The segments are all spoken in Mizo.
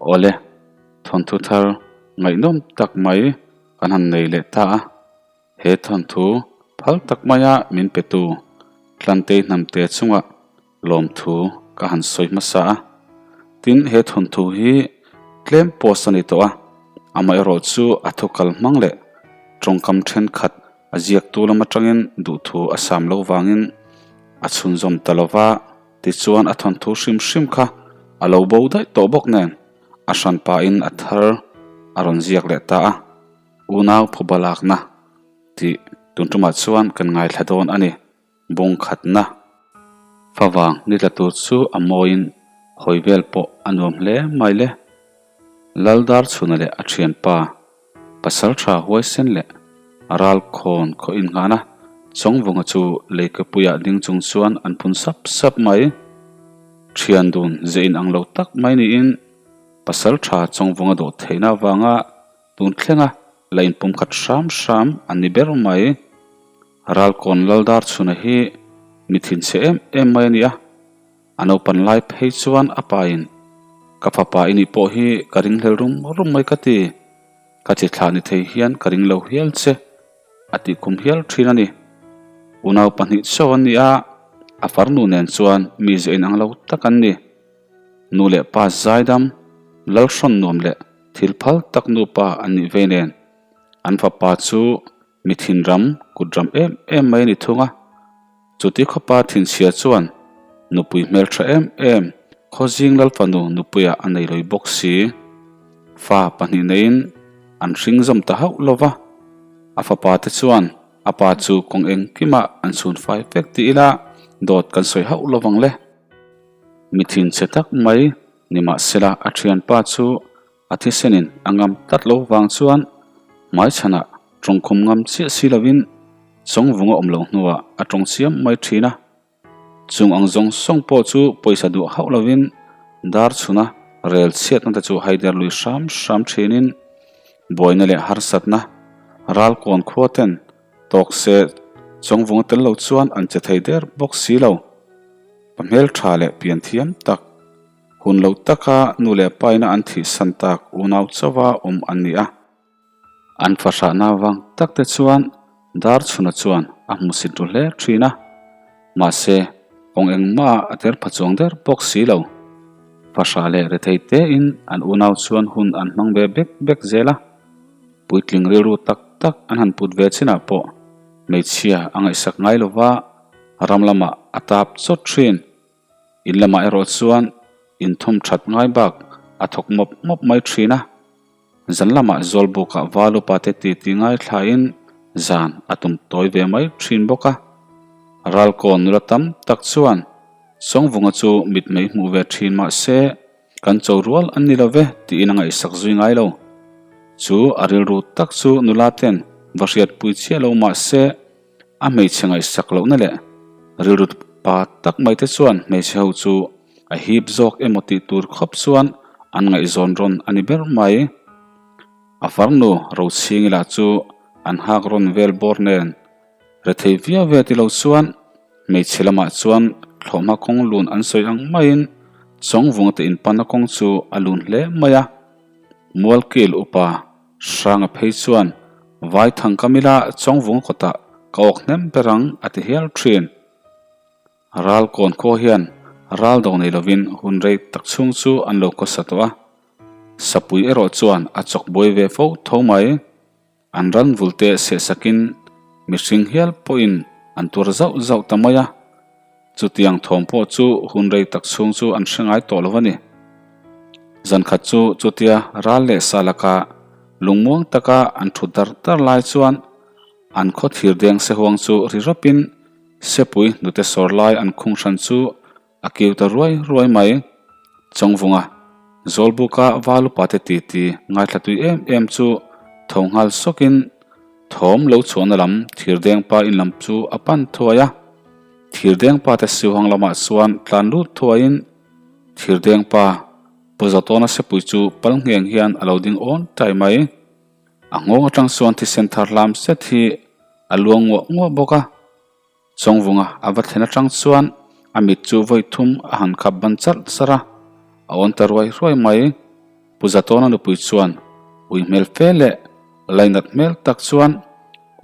Awle, thawnthu thar ngaihnawm tak mai kan han nei leh ta a. He thawnthu phal tak maia min petu Tlantei hnamte chungah lawmthu ka han sawi hmasa a. Tin, he thawnthu hi tlem post a ni tawh a, amaherawh chu a thukal hmang leh tawngkam thenkhat a ziaktu lam atangin duhthu a sam lo vangin a chhunzawm ta lo va, tichuan a thawnthu hrim hrim kha a lo bo daih tawh bawk nen a hranpain a thar a rawn ziak leh ta a. Unau phuba lakna tih tun tumah chuan kan ngaithla dawn a ni. Bung khatna favang ni tla tur chu a mawiin hawi vel pawh a nuam hle mai le. Laldar chhuna leh a thianpa pasal tha huaisen leh a ral khawn khaw innghahna Chawngvunga chu leikapuiah ding chung chuan an phun sap sap mai. Thian dun ze inang lo tak mai niin pasal tha Chawngvunga dawh theihna avanga Tun thlenga la inpum khat hram hram an ni ber mai. Ralkawn Laldar chhuna hi mi thinchhe em em mai a ni a, a naupan lai phei chuan a pain ka fapa i nih pawh hi ka ringhlel rum rum mai ka ti, ka chi thlah ni thei hian ka ring lo hial che a tih khum hial thin a ni. Unau pahnih chauh an ni a, a farnu nen chuan mi ze inang lo tak an ni. Nu leh pa zaidam, lalhrawn nuam leh thil phal tak nupa an nih vei nen, an fapa chu mi thinram, kutram em em mai a ni thung a. Chuti khawpa thinchhia chuan nupui hmeltha em em Khawzing Lalfanu nupuia a nei lawih bawk si. Fa pahnih neiin an hring zawm ta hauh lo va, a fapa te chuan a pa chu kawng engkimah an chhun fai vek ti ila dawt kan sawi hauh lo vang le. Mi thinchhe tak mai nimahsela a thianpa chu a thisenin a ngam tlat lo vang chuan hmaichhanah tawngkhum ngam chiah si lovin Chawngvung a awm loh hnuah a tawng chiam mai thin a. Chung ang zawng zawng pawh chu pawisa duh hauh lovin dar chhuna rel chhiatna te chu haider lui hram hram thinin buaina leh harsatna ralkawn khua ten tawk se Chawngvung a tel lo chuan an che thei der bawk si lo. Pa hmeltha leh pian thiam tak, hun lo taka nu leh paina an thihsan tak unau chauha awm an ni a. An fahrahna vang tak te chuan Darchhuna chuan a hmusit ru hle thin a, mahse kawng engmah a tel pha chuang der bawk si lo. Fahrah leh rethei tein an unau chuan hun an hmang ve bek bek zel a, puitling rilru tak tak an han put ve chinah pawh hmeichhia a ngaihsak ngai lova, Ram lamah a tap chawt thin. In lamah erawh chuan inthawm that ngai bak a thawk mawp mawp mai thin a. Zan lamah Zawlbukah val upa te titi ngaithlain zan a tum tawi ve mai thin bawk a. Ralkawn nula tam tak chuan Sawngvunga chu mitmei hmuh ve thin mah se kan cho rual an ni lo ve tiin a ngaihsak zui ngai lo. Chu a rilru tak chu nula ten va hriatpui chiah lo mah se, A hmeichhe ngaihsak lohna leh rilru pa tak mai te chuan hmeichhe ho chu a hip zawk emaw tih tur khawp chuan an ngaihzawn rawn a ni ber mai. A farnu Rochhingi lah chu an hak rawn vel bawr nen rethei viau ve ti lo chuan hmeichhe lamah chuan thlawhhma kawng lun an sawi ang maiin Chawngvunga te inpanna kawng chu a lun hle mai a. Mualkil upa Hranga phei chuan Vaithang ka mila Chawngvunga kawtah ka awk hnem ber ang a ti hial thin. Ral kawn khaw hian ral do nei lovin hun rei tak chhung chu an lo khawsa tawh a, Sapui erawh chuan a chawk buai ve fo tho mai. An ran vulte sehsakin mihring hial pawhin an tuar zauh zauh ta mai a. Chutiang thawm pawh chu hun rei tak chhung chu an hre ngai tawh lo a ni. Zankhat chu chutia ral leh sa laka lungmuang taka an thut dar dar lai chuan an khaw thir deng sehuang chu ri rawpin sepui hnute sawr lai an khung hran chu a kiu ta ruai ruai mai. Chawngvunga Zawlbuka valupa te titi ngaithla tui em em chu tho nghal sawkin thawm lo chhuahna lam thirdengpa in lam chu a pan thuai a. Thirdengpa te siuhang lamah chuan tlan lut thuaiin Thirdengpa Pu Zatawna sepui chu pal ngheng hian a lo ding awn tai mai. A nghawng atang chuan thisen thar hlam set hi a luang nguah nguah bawk a. Chawngvunga a va thlen atang chuan a mit chu vawi thum a han khap ban charh charh a, a awn ta ruai ruai mai. Pu Zatawna nupui chuan ui hmel fe leh lainat hmel tak chuan,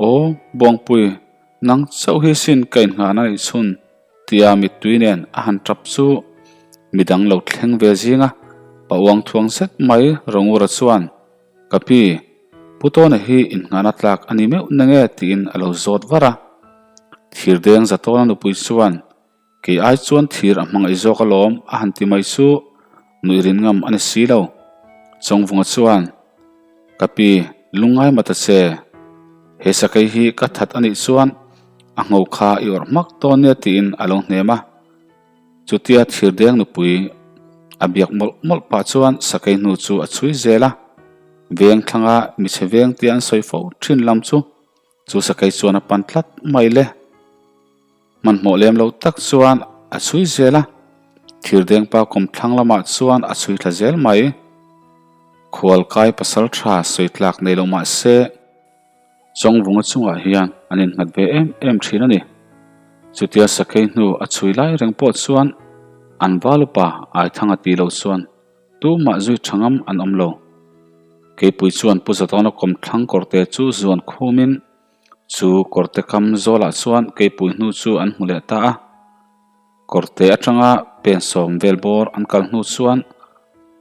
Aw, Buangpui, nang chauh hi sin ka inngahna nih chhun, tia mittui nen a han tap chu midang lo thleng ve zinga pa uang thuang zet mai Rongura chuan, Ka pi, Pu Tawna hi inngahna tlak a ni meuh na nge? tiin a lo zawt var a. Thirdeng Zatawna nupui chuan, Kei ai chuan thir a hmangaih zawk alawm a han ti mai chu nuih rin ngam a ni si lo. Chawngvunga chuan, Ka pi, lungngai ma ta che. He sakei hi ka that a nih chuan a ngho kha i awrh hmak dawn nia tiin a lo hnem a. Chutia thirdeng nupui a biak mawlh mawlh pah chuan sakei hnu chu a chhui zel a. Veng thlanga michhe veng tia an sawi fo thin lam chu chu sakei chuan a pan tlat mai le. Hmanhmawh lem lo tak chuan a chhui zel a, thirdengpa kawmthlang lamah chuan a chhui thla zel mai. Khualkai pasal tha sawi tlak nei lo mah se, Chawngvunga chungah hian an innghat ve em em thin a ni. Chutia sakei hnu a chhui lai reng pawh chuan an val upa Aithanga ti lo chuan tumah zui tha ngam an awm lo. Keipui chuan Pu Zatawna kawmthlang kawrte chu zuan khumin, Chu kawrte kam zawlah chuan keipui hnu chu an hmu leh ta a. Kawrte atanga pensawm vel bawr an kal hnu chuan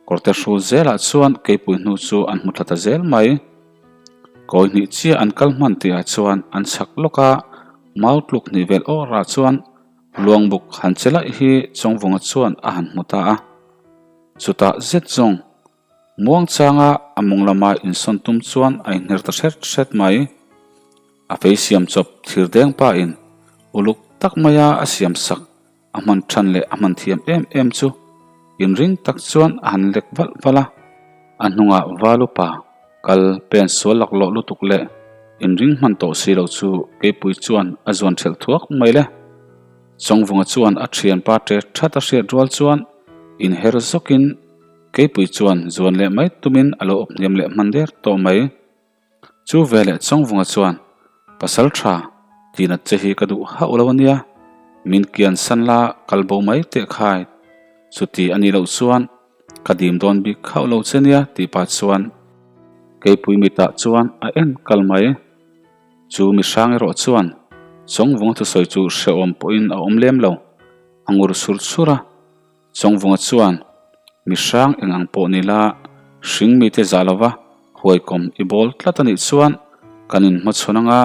kawrte hrul zelah chuan keipui hnu chu an hmu thla ta zel mai. Kawi hnih chiah an kal hman tihah chuan an chhak lawk a, mau tluk hnih vel awrah chuan luangbuk han che laih hi Chawngvunga chuan a han hmu ta a. Chutah zet zawng Muangchanga a mawng lama insawn tum chuan a inhner ta hret hret mai. A fei siam chawp thir deng pahin uluk tak maia a siam sak a hman than leh a hman thiam em em chu inring tak chuan a han lek valh valh a. A hnungah Valupa kal pen sual laklawh lutuk leh inring hman tawh si lo chu keipui chuan a zuan thelh thuak mai le. Chawngvunga chuan a thianpa ṭe that a hriat rual chuan inher zawkin Keipui chuan zuan leh mai tumin a lo awp hniam leh hman der tawh mai. Chu veleh Chawngvunga chuan, Pasal tha, tinat che hi ka duh hauh lo ania, min kian san la kal bo mai teh khai, chuti a nih loh chuan ka dim dawn bik hauh lo che nia tih pah chuan Keipui mitah chuan a en kal mai. Chu mihrang erawh chuan Chawngvunga thusawi chu hrehawm pawhin a awm lem lo, a ngur chhur chhur a. Chawngvunga chuan, Mi hrang eng ang pawh ni la, hring mite zah lova huaikawm i bawl tlat a nih chuan kan inhmachhawn anga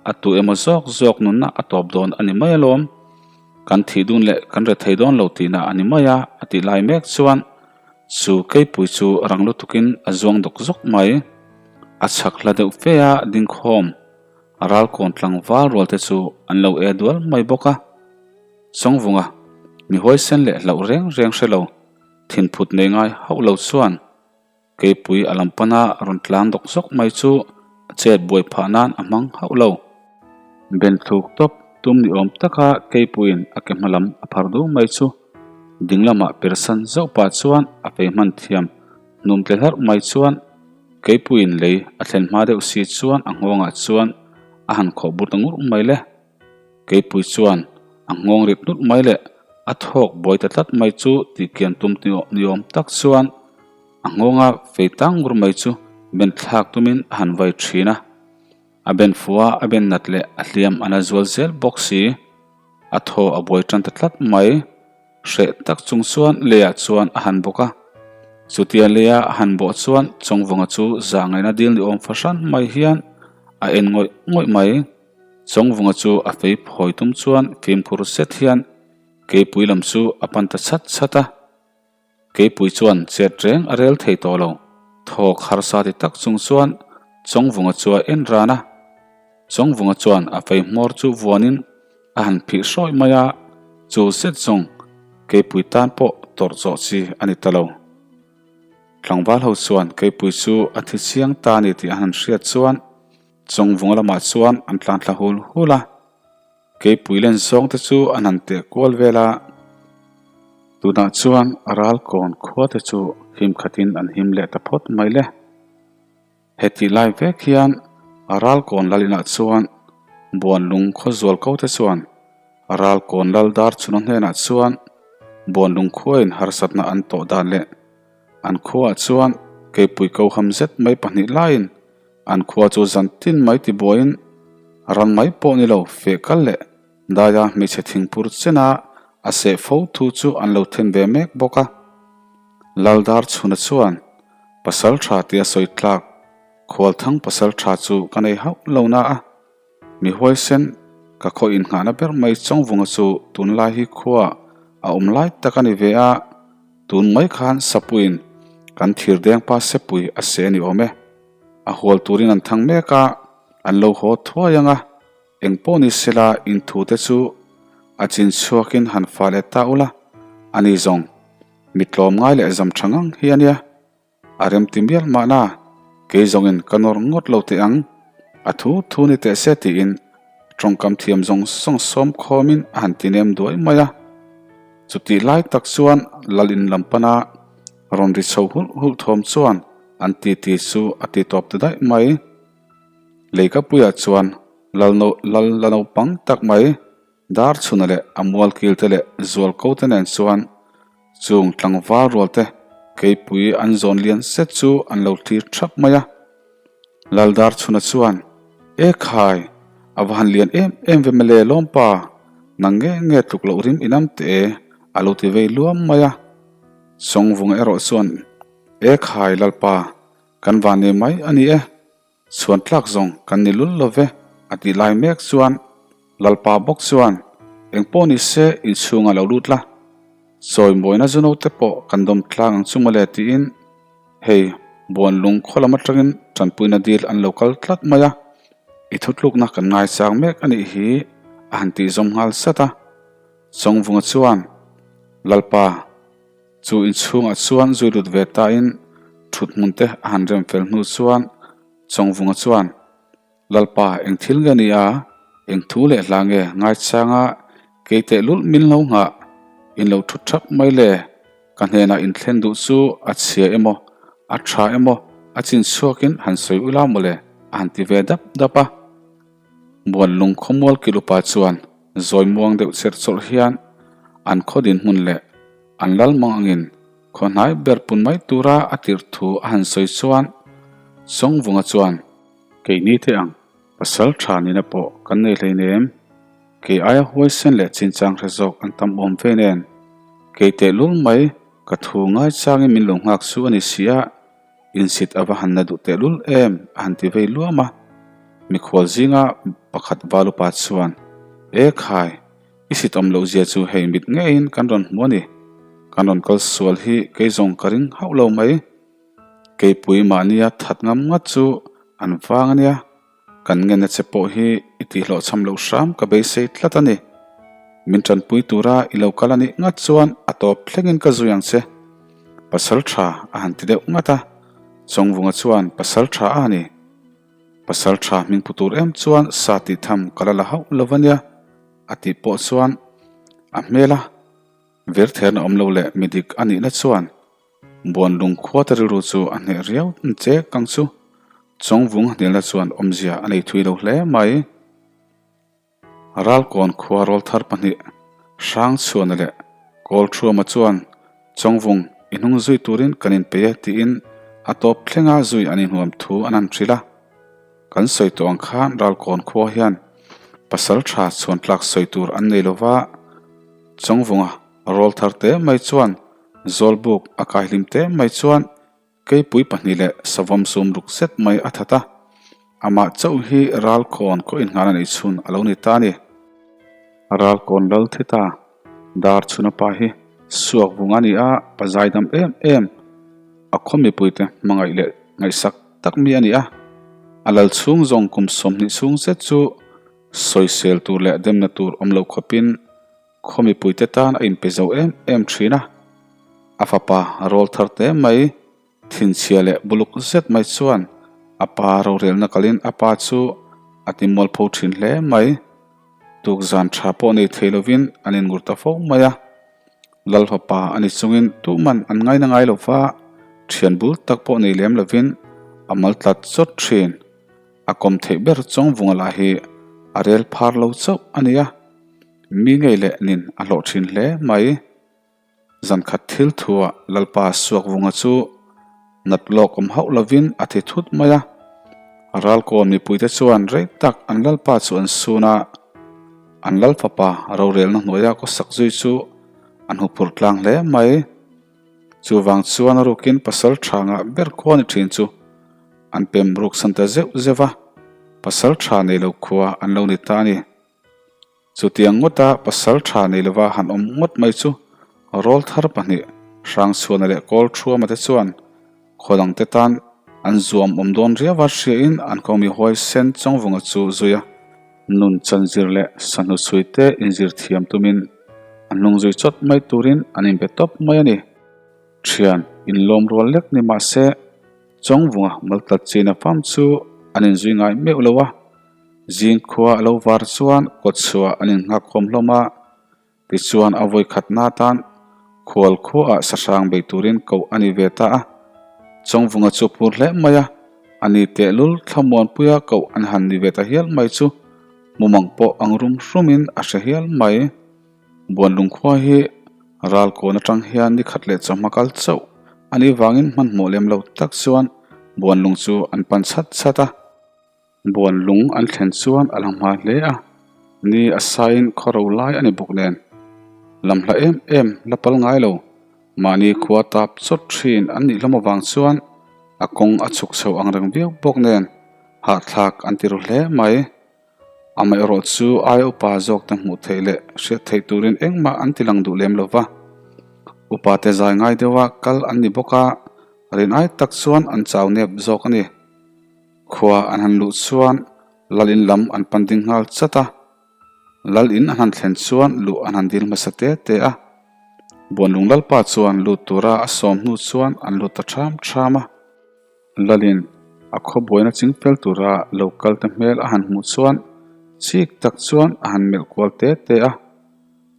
a tu emaw zawk zawk nunna a tawp dawn a ni mai alawm. Kan thih dun leh kan re thei dawn lo tihna a ni mai a, a tih lai mek chuan chu keipui chu rang lutukin a zuang dawk zawk mai. A chhak hla deuh fe a dingkhawm ralkawn tlangval rualte chu an lo e dual mai bawk a. Chawngvunga, mi huaisen leh hlauh reng reng hre lo, thinphut nei ngai hauh lo chuan keipui a lam pana rawn tlang dawk zawk mai chu a chet buai phah nan a hmang hauh lo. Ben thluk tawp tum ni awm taka keipuiin a ke hma lam a phar duh mai chu ding lamah persan zauh pah chuan a fei hman thiam hnum tle hlarh mai chuan keipuiin lei a thlen hma deuh si chuan a nghawngah chuan a han khawh bur ta ngur mai le. Keipui chuan a nghawng rip nut mai leh a thawk buai ta tlat mai chu tih kian tum ni awm tak chuan a nghawnga fei tang ngur mai chu ben thlak tumin a han vai thin a. A ben fuh a, a ben nat leh a hliam a la zual zel bawk si. A thaw a buai tan ta tlat mai. Hreh tak chung chuan leiah chuan a han bawk a. Chutia leia a han bawh chuan Chawngvawnga chu zah ngaihna dil ni awm fahran mai hian a en ngawih ngawih mai. Chawngvunga chu a fei phawi tum chuan fimkhur zet hian keipui lam chu a pan ta chhat chhat a. Keipui chuan chet reng a rel thei tawh lo. Thawk harsa ti tak chung chuan Chawngvunga chu a en ran a. Chawngvunga chuan a fei hmawr chu vuanin a han phih hrawih mai a, chu zet zawng keipui tan pawh tawrh zawh chi a ni ta lo. Tlangval ho chuan keipui chu a thi chiang ta a ni tih an han hriat chuan Chawngvunga lamah chuan an tlan thla hul hul a, keipui len zawng te chu an han teh kual vel a, tunah chuan ralkawn khua te chu him khatin an him leh ta phawt mai le. Hetih lai vek hian ralkawn lal inah chuan Buanlung khawzual ko te chuan ralkawn lal dar chhuna hnenah chuan Buanlung khuain harsatna an tawh dan leh an khuaah chuan. Keipui koham zet mai pahnih laiin an khua chu zan tin mai tibuaiin ran mai pawh ni lo feh kal leh daia hmeichhe thingpur chena a seh fo thu chu an lo then ve mek bawk a. Laldar chhuna chuan pasal tha tia sawi tlak Khualthang pasal tha chu ka nei hauh lo na a, Mi huaisen, ka khaw inngahna ber mai Chawngvunga chu tunlai hi khua a awm lai tak a ni ve a, tun mai khan Sapuiin kan thirdengpa Sepui a se a ni awm e. A hual turin an thang mek a, an lo haw thuai ang a, eng pawh ni sela inthu te chu a chin chhuakin han fa leh ta ula, ani zawng mi tlawm ngai leh zam tha ngang hi a nia. A remti mial mahna, kei zawngin ka nawr ngawt lo teh ang, a thu thu ni teh se tiin tawngkam thiam zawng zawng sawm khawmin a han ti nem duai mai a. Chutih lai tak chuan lal in lam pana rawn ri chho hulh hulh thawm chuan an titi chu a ti tawp ta daih mai. Leikapuiah chuan lal lal la naupang tak mai Dar chhuna leh a mual kil te leh zual ko te nen chuan chung tlangval rual te keipui an zawn lian set chu an lo thlir thap mai a. Lal dar chhuna chuan, E khai, a va han lian em em ve mawle lawmpa, nang nge nge tluk loh rim inam teh e, a lo ti vei luam mai a. Chawngvunga erawh chuan, E khai Lalpa, kan van nei mai a ni e. Chhuan tlak zawng kan ni lul lo ve, a tih lai mek chuan Lalpa bawk chuan, Eng pawh ni se inchhungah lo lut la, chawi mawina zu naute pawh kan dawm tlang ang chu mawle tiin hei Buanlung khaw lam atangin tanpuina dil an lo kal tlat mai a, i thutlukna kan ngaichang mek a nih hi a han tih zawm nghal sat a. Chawngvunga chuan, Lalpa, Chu inchhungah chuan zui lut ve tain thut hmun te a han rem fel hnu chuan Chawngvunga chuan, Lalpa, eng thil nge ni a? Eng thu leh hla nge ngaichanga kei teh lulh min lo nghah? In lo thut thap mai le, ka hnenah in thlen duh chu a chhia emaw, a tha emaw, a chin chhuakin han sawi ula mawle a han ti ve dap dap a. Buanlung khawmual kilupa chuan zawi muang deuh cherh chawrh hian an khaw dinhmun leh An lal mang angin khaw hnai ber pun mai tura a tirh thu a han sawi chuan Chawngvunga chuan, Keini te ang, pasal tha nina pawh kan nei hleinem, kei aia huaisen leh chinchang hre zawk an tam awm ve nen, kei tehlul mai ka thu ngaichangin min lo nghak chu a ni si a, Insit a va han la duh tehlul em? a han ti vei luam a. Mikhual zinga pakhat valupa chuan, E khai, i sit awm loh zia chu hei mit ngeiin kan rawn hmu a ni. Kan rawn kal sual hi kei zawng ka ring hauh lo mai. Keipui mahnia that ngam ngat chu an vang a nia. Kan ngenna che pawh hi i tihhlawhchham loh hram ka beisei tlat a ni. Min tanpui tura i lo kal a nih ngat chuan a tawp thlengin ka zui ang che. Pasal tha a han ti deuh ngat a, Chawngvunga chuan pasal tha a ni. Pasal tha hming pu tur em chuan sa tih tham ka la la hauh lo a nia a tih pawh chuan a hmel a virtherna awm lo leh mi dik a nihna chuan Buanlung khuate rilru chu a hneh riau ang che kang chu. Chawngvung hnelna chuan awmzia a nei thui lo hle mai. Ralkawn khua rawlthar pahnih Hrangchhuana leh Kawlthuama chuan Chawngvung i hnung zui turin kan inpei e tiin a tawp thlenga zui an inhuam thu an han hrilh a. Kan sawi tawh ang khan Ralkawn khua hian pasal tha chhuan tlak sawi tur an nei lova, Chawngvunga rawlthar te mai chuan Zawlbuk a kai hlim te mai chuan keipui pahnih leh savawm sum ruk zet mai a that a, amah chauh hi Ralkawn khaw innghan a neih chhun a lo ni ta a ni. Ralkawn lal thi ta, dar chhuna pa hi suak vung a ni a, pa zaidam em em, a khaw mipuite hmangaih leh ngaihsak tak mi a ni a, a lal chhung zawng kum 20 chhung zet chu sawisel tur leh demna tur awm lo khawpin Khaw mipuite tan a inpe zo em em thin a, a fapa rawl thar te mai, thinchhia leh buluk zet mai chuan a pa rorelna kalin a pa chu a ti mualpho thin hle mai. Tukzan tha pawh nei thei lovin an inngur ta fo mai a, Lal fapa a ni chungin tuhman an ngaina ngai lo va, thian bul tak pawh nei lem lovin a mal tlat chawt thin. A kawm theih ber Chawngvunga lah hi a rel phar lo chauh a ni a. Mi ngei leh nin a hlawh thin hle mai. Zan khat thil thuah Lalpa Suakvunga chu Nat lawk awm hauh lovin a thi thut mai a. Ralkawn mipuite chuan rei tak an lalpa chu an sun a, an lal fapa rorelna hnuaia khawsak zui chu an huphurh tlang hle mai. Chuvang chuan a rukin pasal tha ngah ber khua ni thin chu an pem ruk san ta zeuh zeuh a, pasal tha nei lo khua an lo ni ta a ni. Chutiang ngawta pasal tha nei lova han awm ngawt mai chu rawl thar pahnih Hrangchhuana leh Kawlthuama te chuan khaw dangte tan an zuam awm dawn riau a hriain an kawngmi huaisen Chawngvunga chu zui a. Nun chanzir leh sahnu chhui te inzir thiam tumin an hnung zui chawt mai turin an inbe tawp mai a ni. Thian inlawm rual lek ni mah se Chawngvunga maltlat china fam chu an inzui ngai meuh lo a. Zing khua a lo var chuan kawtchhuah an innghak khawm hlawm a, tichuan a vawi khatna atan khual khuaah sahrang bei turin koh a ni ve ta a. Chawngvunga chu phur hle mai a, a ni tehlul thlamuanpuia koh an han ni ve ta hial mai chu mumang pawh ang rum hrumin a hre hial mai. Buanlung khua hi ralkawn atang hian ni khat leh chawhma kal chauh a nih vangin hmanhmawh lem lo tak chuan Buanlung chu an pan chhat chhat a. Buan lung an thlen chuan a la hma hle a, ni a saiin khaw ro lai a ni bawk nen. Lam hla em em la pal ngai lo, mahni khua tap chawt thin an nih hlawm avang chuan a kawng a chhuk chho ang reng viau bawk nen hahthlak an ti ru hle mai. Amaherawh chu aia upa zawk te hmuh theih leh hriat theih turin engmah an ti lang duh lem lo va, upa te zai ngai deuha kal an ni bawk a, rin ai tak chuan an chau nep zawk a ni. Khua an han luh chuan lal in lam an pan ding nghal chat a, lal in an han thlen chuan luh an han dil hmasa te te a. Buanlung lalpa chuan lut tura a sawm hnu chuan an lut ta ṭham ṭham a. Lalin a khaw buaina ching fel tura lo kal te hmel a han hmuh chuan chik tak chuan a han melh kual te te a.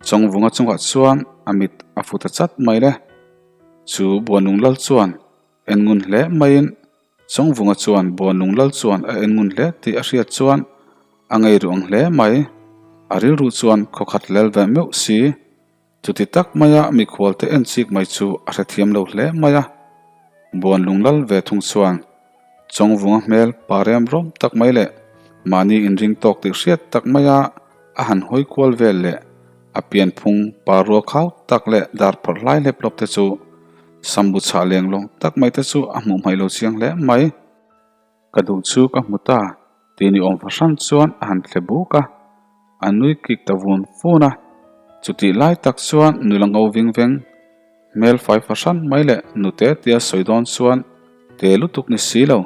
Chawngvunga chungah chuan a mit a fu ta chat mai le. Chu Buanlung lal chuan En ngun hle maiin Chawngvunga chuan Buanlung lal chuan a en ngun hle tih a hriat chuan a ngei ruh ang hle mai. A rilru chuan khawkhat lel ve meuh si. Chuti tak maia mikhualte en chik mai chu a hrethiam lo hle mai a. Buanlung lal ve thung chuan Chawngvunga hmel pa rem rawm tak mai leh mahni inring tawk tih hriat tak maia a han hawi kual vel leh a pianphung pa rua khau tak leh dar phawrh hlai hlep hlawp te chu Sambu chhah leng lawng tak mai te chu a hmuh hmaih lo chiang hle mai. Ka duh chu ka hmu ta tih ni awm fahran chuan a han thle buk a, a nui kik ta vun fun a. Chutih lai tak chuan nula ngo ving veng, hmel fai fahran mai leh nute tia sawi dawn chuan te lutuk ni si lo,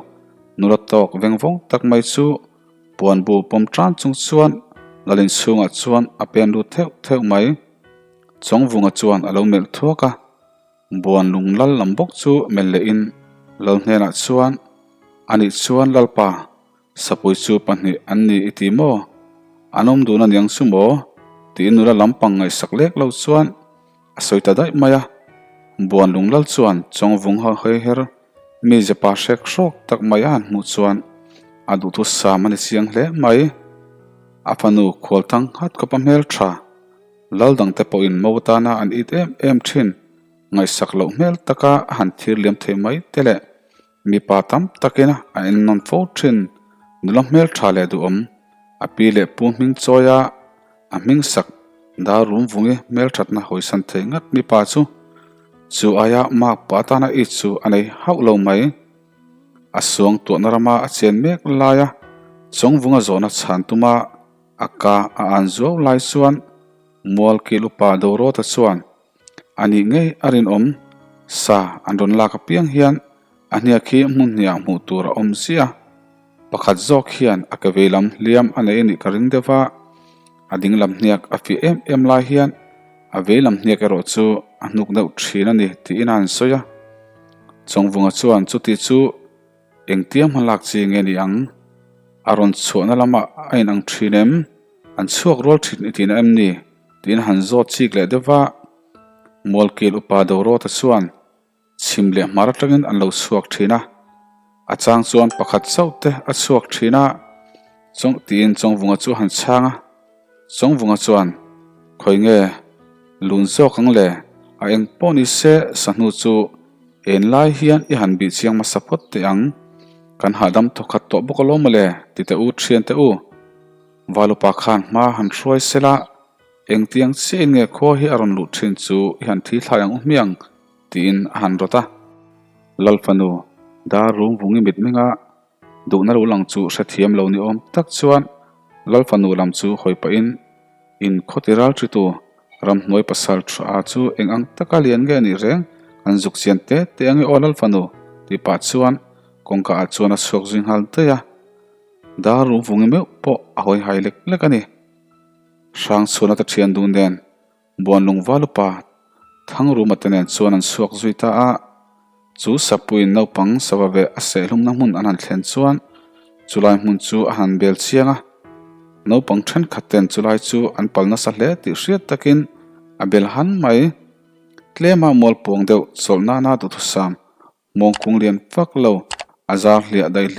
nula tawk veng vawng tak mai chu puanbu pawm tan chung chuan lalin chhungah chuan a pen lut theuh theuh mai. Chawngvunga chuan a lo melh thuak a. Buan lung lal lam bawk chu melh lehin lal hnenah chuan, Anih chuan Lalpa, sapui chu pahnih an ni i ti maw? An awm dun aniang chu maw? tiin nula lampang ngaihsak lek lo chuan a sawi ta daih mai a. Buan lung lal chuan Chawngvung ho hawi her mi zepa hrek hrawk tak mai a han hmuh chuan a duhthusam a ni chiang hle mai. A fanu khualthang nghat khawpa hmeltha Lal dangte pawhin mo tana an it em em thin, ngaihsak loh hmel taka a han thir liam thei mai te leh mipa tam takin a en nawn fo thin nula hmel tha leh duhawm, a pi leh pu hming chawia a hming sak dar rum vungi hmel thatna hawisan thei ngat mipa chu chu aia mark pa tana it chu a nei hauh lo mai. A suang tuahna rama a chen mek laia Chawngvunga zawhna chhan tuma A ka a an zuau lai chuan Mualkil upa Dorota chuan a nih ngei a rinawm sa an rawn lak apiang hian a hniak hi hmun hniah hmuh tur a awm ziah a. Pakhat zawk hian a ke veilam hliam a nei a nih ka ring deuh a, a dinglam hniak a fih em em lai hian a veilam hniak erawh chu a hnuk deuh thin a ni tiin a han sawi a. Chawngvunga chuan chuti chu Engtia hma lak chi nge ni ang? A rawn chhuahna lamah a inang thin em? An chhuak rual thin i tihna em ni? tiin a han zawt chik leh deuh va. Mualkil upa Dorota chuan chhim leh hmar atangin an lo chhuak thin a, a chang chuan pakhat chauh te a chhuak thin a, Chawng tiin Chawngvunga chu a han chhang a. Chawngvunga chuan, Khawi nge lun zawk ang le? A eng pawh ni se sahnu chu. En lai hian i han bih chiang hmasa phawt teh ang. Kan hahdam thawkhat tawh bawk alawm mawle, ti teh u thian teh u. Valupa khan hma han hruai sela, engtiang chiahin nge khua hi a rawn luh thin chu i han thi thlai ang u hmiang, tiin a han rawt a. Lalfanu, dar rum vungi mitmenga Duhna lo lang chu hrethiam lo ni awm tak chuan Lalfanu lam chu hawi pahin in khawti ral hritu ramhnuai pasal tha chu eng ang taka lian nge nih reng an zuk chian te te ange aw Lalfanu tih pah chuan kawngka ah chuan a chhuak zui nghal daih a, dar rum vungi meuh pawh a hawi hai lek lek a ni. Hrangchhuan a ta thian duh nen Buanlung Valupa Thangruma te nen chuan an chhuak zui ta a, chu Sapuiin naupang sava veh a sehhlumna hmun an han thlen chuan chulai hmun chu a han bel chiang a. Naupang thenkhat ten chulai chu an pal nasa hle tih hriat takin a bel han mai. Tlema mualpuang deuh chawlh nana duhthusam mawngkung lian vak lo a zar hliah daih hliah.